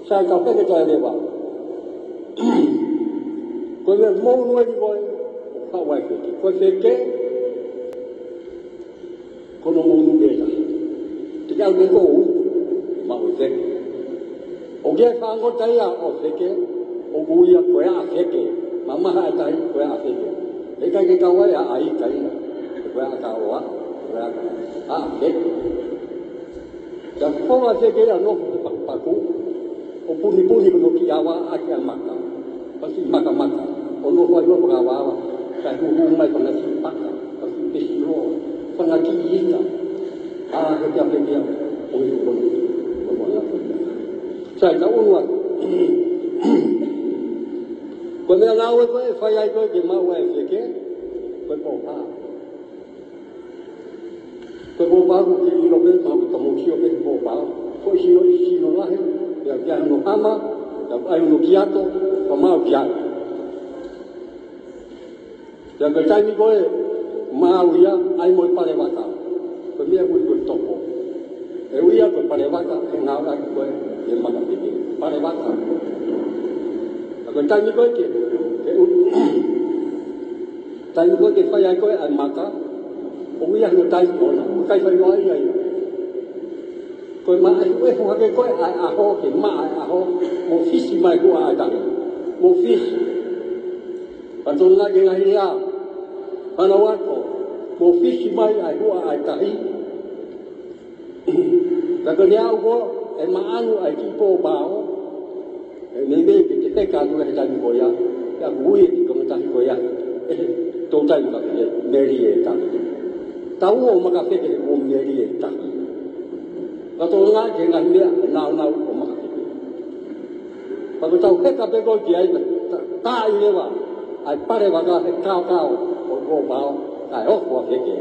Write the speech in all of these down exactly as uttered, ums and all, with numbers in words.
Sai, ka feke tai leva. Ko e meʻa mou nua ni ko e, ʻo ka ʻoua e feke. Ko e feke, ko hono mou nua pē taha. Te ke ʻalu pē koe ʻo utu, maʻu e feke. ʻOku ʻi ai e fāngota ia ʻo e feke, ʻoku ui ia ko e ʻaʻa feke. Mamaha e tahi, ko e ʻaʻa feke. ʻIkai ke kau ai ʻaʻa ika ia. Ko e ʻaʻa kaoa, ko e ʻaʻa, ʻaʻa feke. Ka ko e feke ia ʻoku nofo he pakupaku, ʻo punipuni hono kiʻi ava ʻaki ʻa e maka. Pasi makamaka, ʻo nofo ai ʻo pakawawa, kae huhu mai fanga kiʻi paka, fanga kiʻi pesiloa, fanga kiʻi ika. ʻA, he kia feke ia, ʻo e kono, ʻo e kono. Sai, ka ʻunu atu. Ko e meʻa ngāue ko ē ʻe fai ai koe ke maʻu ai e feke, ko e pōpā. Ko e pōpā ʻoku ke ʻilo pē, mahalo ko e mou sio pē he pōpā. Ko e sino, sino lahi, pea ʻai hono hama, pea ʻai hono kiato, pea maʻu kiato. Pea ko e taimi ko ē maʻu ia, ʻai mo e pale vaka. Ko e meʻa ʻoku ui ko e toko. ʻE ui ia ko e pale vaka, ʻe ngāueʻaki ko ē, ʻe maka pē ke. Pale vaka. Pea ko e taimi ko ē ke, ke u-, taimi ko ē ke fai ai ko ē ʻa e maka, ʻoku ʻi ai hono taimi ʻoʻona, ʻoku ʻikai fai noa ia ia. Ko e maʻa ʻefu hake ko ē ʻa e ʻaho, ke maʻa e ʻaho, mo fisi mai huʻa ʻa e tahi. Mo fisi. Pea totongi ke ngaahi lea, fānau ako, mo fisi mai ʻa e huʻa ʻa e tahi. Ka ko ʻene aʻu ko ē, ʻe maʻanu ʻa e kiʻi pōpā ʻo, ʻe meimei ke te feka atu he taimi ko ia, pea ʻoku ui e kiʻi konga tahi ko ia, ʻe, tō taimi ka ke melie e tahi. Tau ō ʻo maka feke he kuo melie e tahi. Ka totongi ke ngaahi meʻa, ʻe nāunau ʻo maka feke. Pea ko ʻetau heka pē ko ē ki ai, ta-, taʻi leva ʻa e pale vaka he kaokao ʻo e pōpā ʻo, kae ofo ʻa feke.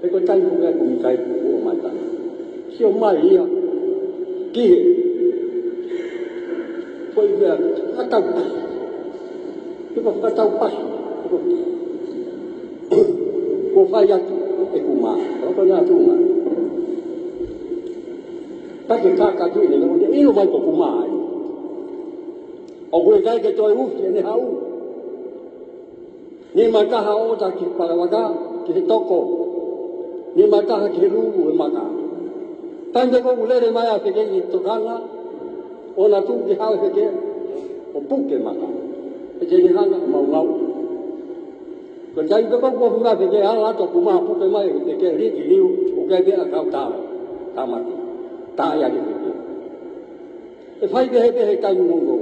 He ko e taimi ko ē ʻoku ʻikai ke ō mai taha. Sio mai ia ki he, ko e meʻa, fakatau pasi. Ke fakataupasi. Kuo fai atu ʻe Kumā. Ko e ʻatunga. Ka ke kākā atu ʻi he, ʻo ne ʻilo mai ko Kumā ia. ʻOku ʻikai ke toe ufi ʻene haʻu. Nima taha ʻo ʻota ki he pale vaka, ki he toko. Nima taha ki he lulu e maka. Taimi ko ē ʻoku lele mai ʻa feke ki he tokanga, ʻoua naʻa tuku ke haʻu e feke, ʻo puke maka. He te ne hanga ʻo maungau. Ko e taimi ko ē ʻoku ofi mai ʻa feke, ala atu ʻa Kumā puke mai e feke, liki liu, ʻoku ʻikai pē ʻa e kau tau. Tāmaki. Taʻi ʻa e feke. ʻE fai pehē pē he taimi nongo.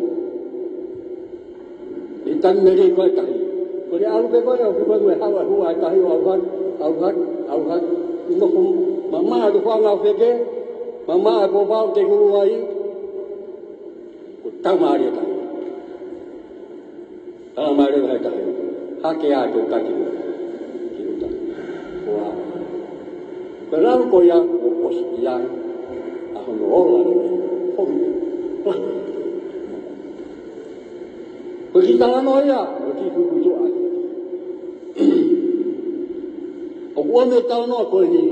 He taimi melie ko ē tahi. Ko ʻene ʻalu pē ko ē ʻo ʻoku pē ko ē haʻu ʻa e huʻa ʻa e tahi ʻo ʻalu hake, ʻalu hake, ʻalu hake. ʻI moko mamaʻa ʻa e fanga feke, mamaʻa ʻa e pōpā ʻoku te ngulu ai. Kuo tau mālie tahi. Tau mālie tahi. Hake ʻa e tau taki mo. Ki ʻuta. Ko ā. Ko e lalo ko ia, kuo ʻosi ia. ʻA hono ola lelei. Hono. Ko e kiʻi talanoa ia, ko e kiʻi kukutu ai. ʻOku ʻomai e talanoa ko eni,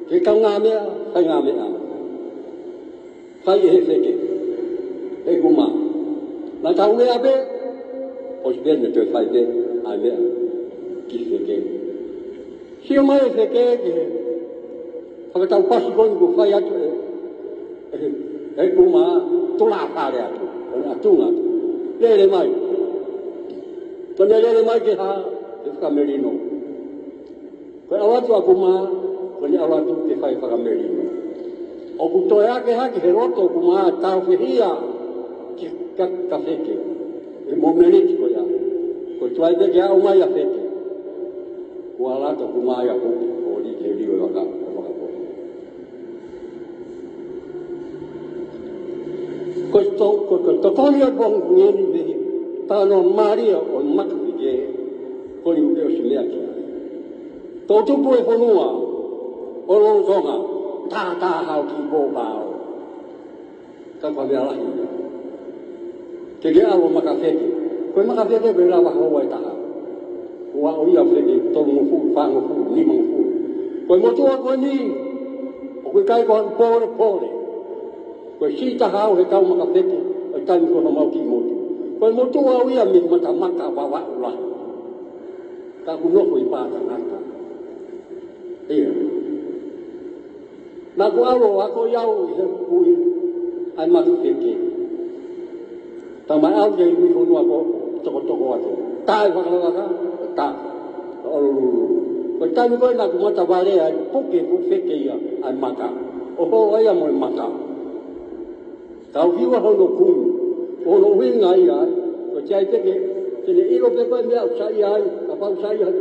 ke kaungāmeʻa, faingāmeʻa. Fai ʻe he feke, ʻe Kumā. Naʻa tau meʻa pē, ʻosi pē ne toe fai pē, ʻa e meʻa, ki he feke. Sio mai e feke ki he fakataupasi ko eni kuo fai atu ʻe, ʻe, ʻe Kumā, tulafale atu, ko ʻene ʻatunga atu. Lele mai. Ko ʻene lele mai ke hā, ke fakamelino. Ko e ʻalu atu ʻa Kumā, ko ʻene ʻalu atu ke fai fakamelino. ʻOku toe ake hake he loto ʻo Kumā, taufehia ki he ka, ka feke. ʻI he momeniti ko ia. Ko e tuai pē ke aʻu mai ʻa feke. Kuo ʻalu atu ʻa Kumā ia ko, ʻo lī ke lī ʻo e vaka, ʻo e vaka ko. Ko e to-, ko e, ko e tokoni ʻa e pongipongi ni mei he talanoa mālie ʻo e maka feke, ko eni ʻoku ke ʻosi meʻa ki ai. Toʻutupu e fonua ʻo Lolotonga, tātā hao ki Pōpao. Ka ko e meʻa lahi ia. Ke ke ʻalu ʻo maka feke. Ko e maka feke ko e lava houa ʻe taha. Kuo aʻu ia feke tolungofulu, fāngofulu, nimangofulu. Ko e motuʻa ko eni, ʻoku ʻikai ko ha pōlepole. Ko e siʻi taha au he kau maka feke, ʻo e taimi ko ē ʻoku mau kiʻi motuʻa. Ko e motuʻa au ia mei Matamaka, Vavaʻu lahi. Ka ʻoku nofo ʻi Pātangata. ʻIo. Naʻa ku ʻalu ʻo ako ʻi au ʻi he kui ʻa e maka feke. Talamai ʻalu ke ui hono ako tokotoko atu. Tā ʻi fakalaka, tā. Ka ʻalu lulu. Ko e taimi ko ē naʻa ku mata vale ai, puke ʻeku feke ia ʻa e maka. ʻO holo ia mo e maka. Ka u hiva hono kumi, ko hono ʻuhinga ia, ko e ʻai pē ke, ke ne ʻilo pē ko e meʻa ʻoku saiʻia ai, kapau ʻoku saiʻia ai,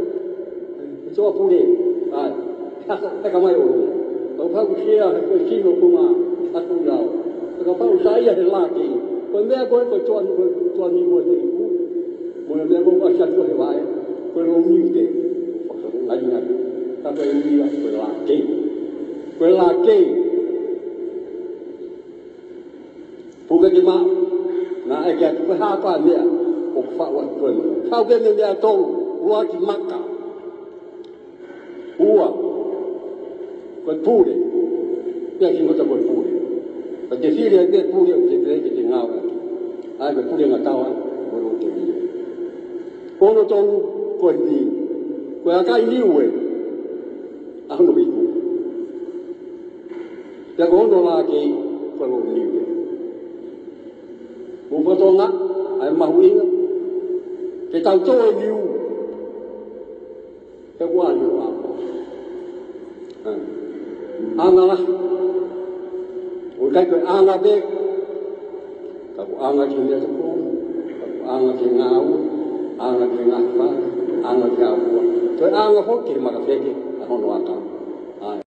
ʻe toa pule, ʻai, haka, haka mai ʻo. Kapau ʻoku sea, he ko e sino ko ma, aku lau. Kapau ʻoku saiʻia he laki, ko e meʻa ko ē ko e toa ni, ko e toa ni ko e te iku, mo e meʻa ko ē ʻoku ʻasi atu he vaʻe, ko e louni pē, ngai ngai, ka ko e ia, ko e laki. Ko e laki. Puke ke maʻu, naʻe ʻeke atu ko e hā pē meʻa ʻoku faʻu atu ko e maka. Faʻu pē meʻa tolu, ua ki maka. Ua, ko e pule. Pea ki ngota ko e pule. Ka te fili ai pē pule, ʻo te pē ke te ngāue. ʻAi ko e pule ngataʻanga, ko e lote ia. Ko hono tolu, ko e ni. Ko e ʻakai Niue. ʻA hono iku. Pea ko hono laki, ko e louni pē. Mou fakatokangaʻi ʻa e mahuʻinga. Ke tau tō e liu. He ʻoku ʻi ai ʻa e ʻaho. ʻA. ʻAnga lahi. ʻOku ʻikai ko e ʻaʻanga pē. Ka ko e ʻaʻanga ki he meʻa tokoni. Ka ko e ʻaʻanga ki he ngāue. ʻAʻanga ki he ngaahi fale. ʻAʻanga ki he ʻauha. Ko e ʻaʻanga foki ki he maka feke. ʻA hono aka.